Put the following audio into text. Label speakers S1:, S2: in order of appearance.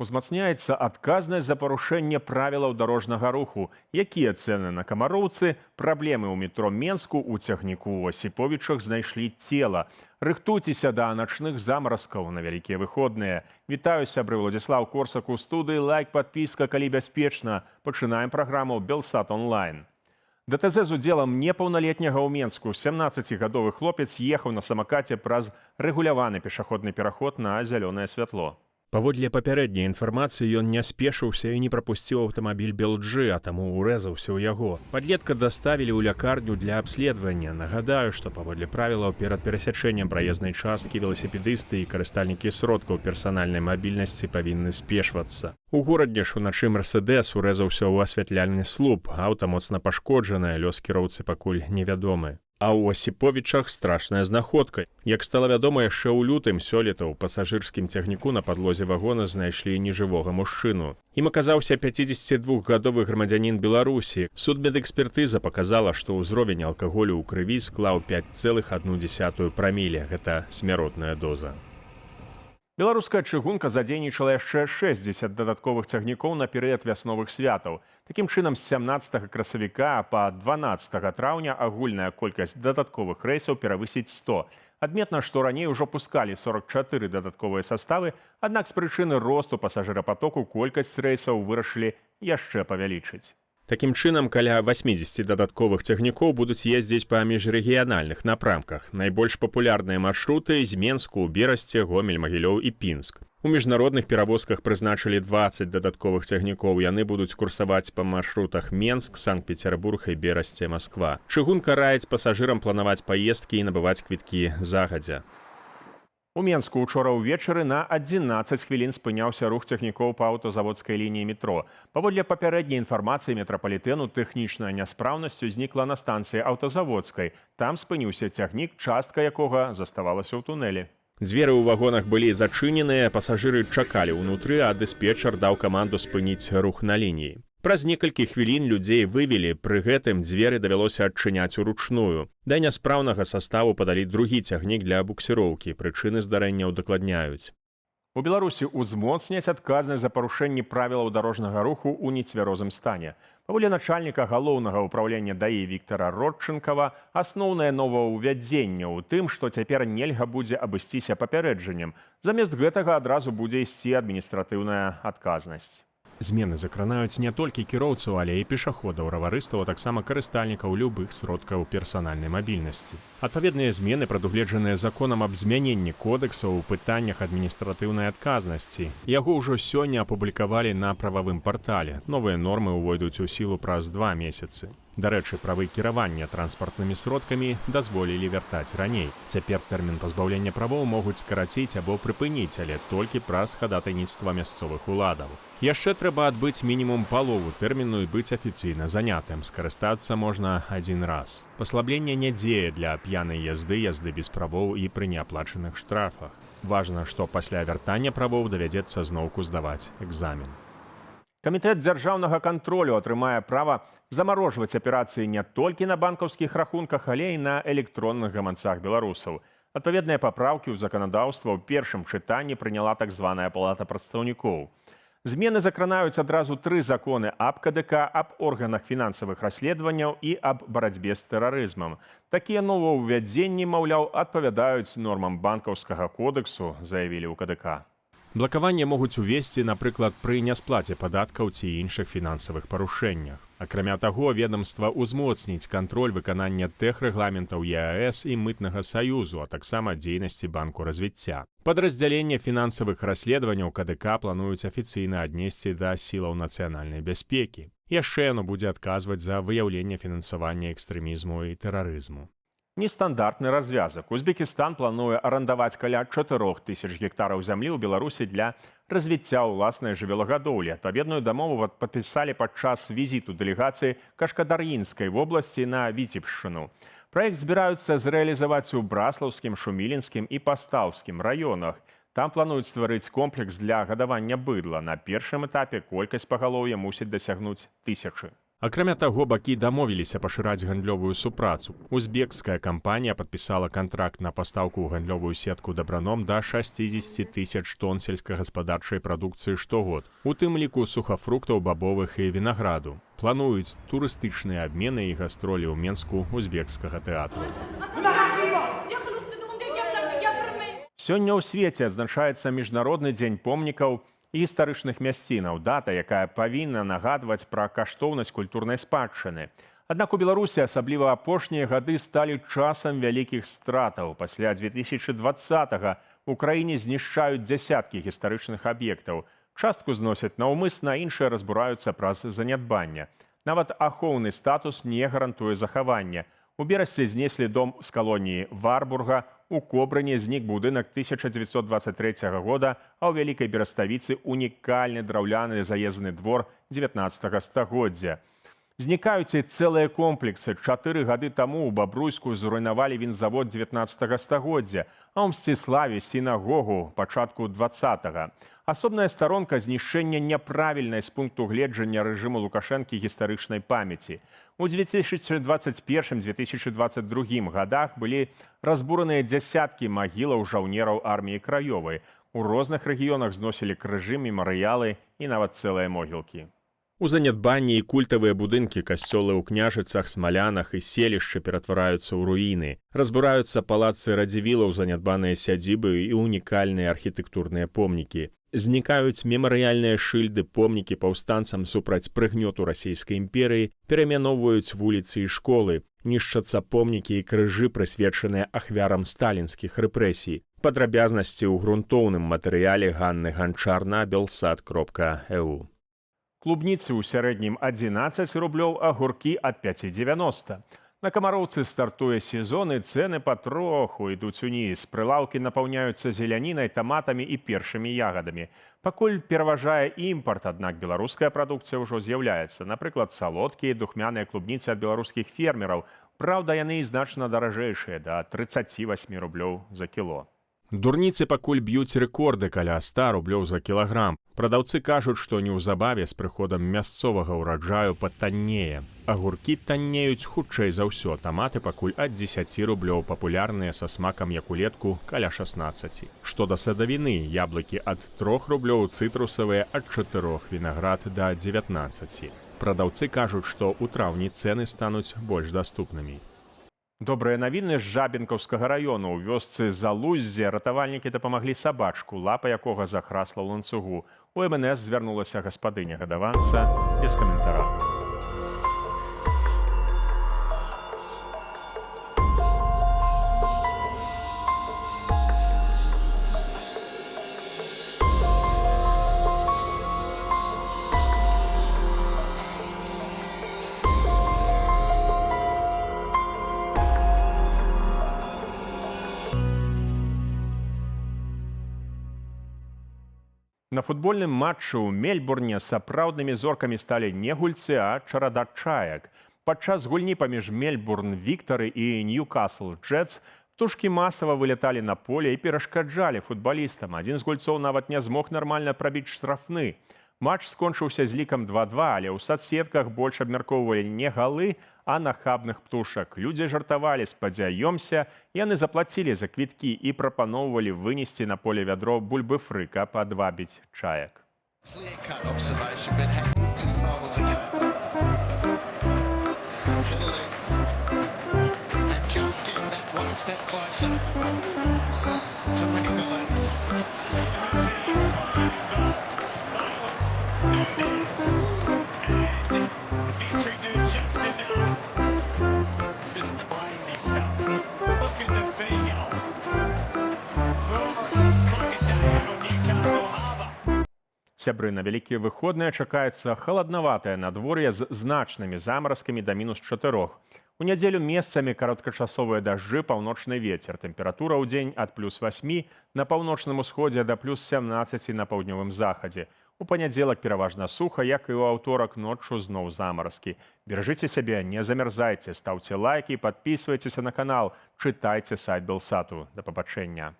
S1: Узмацняецца адказнасць за парушэнне правілаў дарожнага руху. Якія цэны на Камароўцы, праблемы ў метро Менску, у цягніку ў Асіповічах знайшлі цела. Рыхтуйцеся да начных замаразкаў на вялікія выходныя. Вітаю, сябры, Уладзіслаў Корсак у студыі. Лайк, падпіска, калі бяспечна. Пачынаем праграму Белсат онлайн. ДТЗ з удзелам непаўналетняга ў Менску. 17-гадовы хлопец ехаў на самакаце праз рэгуляваны пешаходны пераход на зялёнае святло. Паводле папярэдняй інфармацыі, ён не спешыўся і не прапусціў аўтамабіль Белджы, а таму ўрэзаўся ў яго. Падлетка даставілі ў лякарню для абследавання. Нагадаю, што паводле правілаў перад перасячэннем праезнай часткі веласіпедысты і карыстальнікі сродкаў персанальнай мабільнасці павінны спешвацца. У Горадні ж уначы «Мерседес» урэзаўся ў асвятляльны слуп. Аўта моцна пашкоджанае, лёс кіроўцы пакуль невядомы. А ў Асіповічах страшная знаходка. Як стала вядома, яшчэ ў лютым сёлета ў пасажырскім цягніку на падлозе вагона знайшлі нежывога мужчыну. Ім аказаўся 52-гадовы грамадзянін Беларусі. Судмедэкспертыза паказала, што ўзровень алкаголю ў крыві склаў 5,1 праміле. Гэта смяротная доза. Беларуская чыгунка задзейнічала яшчэ 60 дадатковых цягнікоў на перыяд вясновых святаў. Такім чынам, з 17 красавіка па 12 траўня агульная колькасць дадатковых рэйсаў перавысіць 100. Адметна, што раней ужо пускалі 44 дадатковыя саставы, аднак з прычыны росту пасажырапатоку колькасць рэйсаў вырашылі яшчэ павялічыць. Такім чынам, каля 80 дадатковых цягнікоў будуць ездзіць па міжрэгіянальных напрамках. Найбольш папулярныя маршруты з Менску, Берасце, Гомель, Магілёў і Пінск. У міжнародных перавозках прызначылі 20 дадатковых цягнікоў. Яны будуць курсаваць па маршрутах Менск, Санкт-Петербург і Берасце, Масква. Чыгунка раіць пасажырам планаваць паездкі і набываць квіткі загадзя. У Менску учора ўвечары на 11 хвілін спыняўся рух цягнікоў па Аўтазаводскай лініі метро. Паводле папярэдняй інфармацыі метрапалітэну, тэхнічная няспраўнасць узнікла на станцыі Аўтазаводскай. Там спыніўся цягнік, частка якога заставалася ў тунэлі. Дзверы ў вагонах былі зачыненыя, пасажыры чакалі ўнутры, а дыспетчар даў каманду спыніць рух на лініі. Праз некалькі хвілін людзей вывелі, пры гэтым дзверы давялося адчыняць уручную. Да няспраўнага саставу падалі другі цягнік для буксіроўкі, прычыны здарэння ўдакладняюць. У Беларусі ўзмоцняць адказнасць за парушэнне правілаў дарожнага руху ў нецвярозым стане. Паводле начальніка галоўнага ўпраўлення ДАІ Віктара Родчынкава, асноўнае новаўвядзенне ў тым, што цяпер нельга будзе абысціся папярэджаннем. Замест гэтага адразу будзе ісці адміністратыўная адказнасць. Змены закранаюць не толькі кіроўцаў, але і пешаходаў, раварыстаў, а таксама карыстальнікаў любых сродкаў персанальнай мабільнасці. Адпаведныя змены прадугледжаныя законам аб змяненні кодэксаў у пытаннях адміністратыўнай адказнасці. Яго ўжо сёння апублікавалі на прававым партале. Новыя нормы ўвойдуць у сілу праз 2 месяцы. Дарэчы, правы кіравання транспартнымі сродкамі дазволілі вяртаць раней. Цяпер тэрмін пазбаўлення правоў могуць скараціць або прыпыніць, але толькі праз хадатайніцтва мясцовых уладаў. Яшчэ трэба адбыць мінімум палову тэрміну і быць афіцыйна занятым. Скарыстацца можна адзін раз. Паслабленне не дзее для п'янай язды, язды без правоў і пры неаплачаных штрафах. Важна, што пасля вяртання правоў давядзецца зноўку здаваць экзамен. Камітэт дзяржаўнага кантролю атрымае права замарожваць аперацыі не толькі на банкаўскіх рахунках, але і на электронных гаманцах беларусаў. Адпаведныя папраўкі ў заканадаўства ў першым чытанні прыняла так званая Палата прадстаўнікоў. Змены закранаюць адразу тры законы: аб КДК, аб органах фінансавых расследаванняў і аб барацьбе з тэрарызмам. Такія новаўвядзенні, маўляў, адпавядаюць нормам банкаўскага кодэксу, заявілі ў КДК. Блакаванне могуць увесці, напрыклад, пры нясплаце падаткаў ці іншых фінансавых парушэннях. Акрамя таго, ведомства ўзмоцніць кантроль выканання тэхрэгламентаў ЕАЭС і Мытнага саюзу, а таксама дзейнасці Банку развіцця. Падраздзяленне фінансавых расследаванняў КДК плануюць афіцыйна аднесці да сілаў нацыянальнай бяспекі. Яшчэ яно будзе адказваць за выяўленне фінансавання экстрэмізму і тэрарызму. Нестандартны развязак. Узбекістан плануе арандаваць каля 4000 гектараў зямлі ў Беларусі для развіцця ўласнай жывёлагадоўлі. Адпаведную дамову падпісалі падчас візіту дэлегацыі Кашкадар'інскай вобласці на Віцебшчыну. Праект збіраюцца зрэалізаваць у Браслаўскім, Шумілінскім і Пастаўскім раёнах. Там плануюць стварыць комплекс для гадавання быдла. На першым этапе колькасць пагалоўя мусіць дасягнуць 1000. Акрамя таго, бакі дамовіліся пашыраць гандлёвую супрацу. Узбекская кампанія падпісала кантракт на пастаўку ў гандлёвую сетку «Дабраном» да 60 тысяч тонн сельскагаспадарчай прадукцыі штогод, у тым ліку сухафруктаў, бабовых і вінаграду. Плануюць турыстычныя абмены і гастролі ў Менску узбекскага тэатру.
S2: Jahl ustida unday gaplarni gapirmang.
S1: Сёння ў свеце адзначаецца Міжнародны дзень помнікаў і гістарычных мясцінаў, дата, якая павінна нагадваць пра каштоўнасць культурнай спадчыны. Аднак у Беларусі асабліва апошнія гады сталі часам вялікіх стратаў. Пасля 2020 у краіне знішчаюць дзясяткі гістарычных аб'ектаў. Частку зносяць наўмысна, іншыя разбураюцца праз занядбанне. Нават ахоўны статус не гарантуе захавання. У Берасці знеслі дом з калоніі Варбурга, у Кобрыне знік будынак 1923 года, а ў Вялікай Бераставіцы унікальны драўляны заезны двор 19 стагоддзя. Знікаюць і цэлыя комплексы. 4 гады таму ў Бабруйску зруйнавалі вінзавод 19 стагоддзя, а ў Мсціславе сінагогу пачатку 20. Асобная старонка знішчэння няправільнай з пункту гледжання рэжыму Лукашэнкі гістарычнай памяці. У 2021-2022 годах былі разбураныя дзясяткі магілаў жаўнераў Арміі Краёвай. У розных рэгіёнах зносілі крыжы, мемарыялы і нават цэлыя могілкі. У занядбанні і культавыя будынкі, касцёлы ў Княжыцах, Смалянах і Селішчы ператвараюцца ў руіны. Разбураюцца палацы Радзівілаў, занядбаныя сядзібы і унікальныя архітэктурныя помнікі. Знікаюць мемарыяльныя шыльды, помнікі паўстанцам супраць прыгнёту Расійскай імперыі, перамяноўваюць вуліцы і школы, нішчацца помнікі і крыжы, прысвечаныя ахвярам сталінскіх рэпрэсій. Падрабязнасці ў грунтоўным матэрыяле Ганны Ганчар на belsat.eu. Клубніцы ў сярэднім 11 рублёў, агуркі ад 5,90. На Камароўцы стартуе сезон, і цэны патроху ідуць уніз. Прылаўкі напаўняюцца зелянінай, таматамі і першымі ягадамі. Пакуль пераважае імпарт, аднак беларуская прадукцыя ўжо з'яўляецца. Напрыклад, салодкія духмяныя клубніцы ад беларускіх фермераў. Праўда, яны і значна даражэйшыя, да 38 рублёў за кіло. Дурніцы пакуль б'юць рэкорды, каля 100 рублёў за кілаграм. Прадаўцы кажуць, што неўзабаве з прыходам мясцовага ўраджаю патаннее. Агуркі таннеюць хутчэй за ўсё, таматы пакуль ад 10 рублёў, папулярныя са смакам як улетку, каля 16. Што да садавіны, яблыкі ад 3 рублёў, цытрусавыя ад 4, вінаград да 19. Прадаўцы кажуць, што ў траўні цэны стануць больш даступнымі. Добрыя навіны з Жабінкаўскага раёну. У вёсцы Залуззе ратавальнікі дапамаглі сабачку, лапа якога захрасла ў ланцугу. У МНС звярнулася гаспадыня гадаванца, без каментара. На футбольным матчы ў Мельбурне сапраўднымі зоркамі сталі не гульцы, а чарада чаек. Падчас гульні паміж Мельбурн Віктары і Ньюкасл Джетс птушкі масава вылеталі на поле і перашкаджалі футбалістам. Адзін з гульцоў нават не змог нармальна прабіць штрафны. Матч скончыўся з лікам 2-2, але ў сацсетках больш абмяркоўвалі не галы, а нахабных птушак. Людзі жартавалі: спадзяёмся, яны заплацілі за квіткі, і прапаноўвалі вынесці на поле вядро бульбы фры, каб адвабіць чаек.
S3: Clear-cut observation, but had to go. Kennedy, and just getting that one step closer to winning the league.
S4: Victory do just enough. This is crazy stuff. Look at the seagulls. It's like a day out on Newcastle Harbour.
S1: Сябры, на вялікія выходныя чакаецца халаднаватае надвор'е з значнымі замаразкамі да -4. У нядзелю месцамі кароткачасовыя дажджы, паўночны вецер. Тэмпература ў дзень ад +8 на паўночным усходзе да +17 на паўднёвым захадзе. У панядзелак пераважна суха, як і ў аўторак, ноччу зноў замаразкі. Беражыце сябе, не замярзайце, стаўце лайкі, падпісвайцеся на канал, чытайце сайт Белсату. Да пабачэння.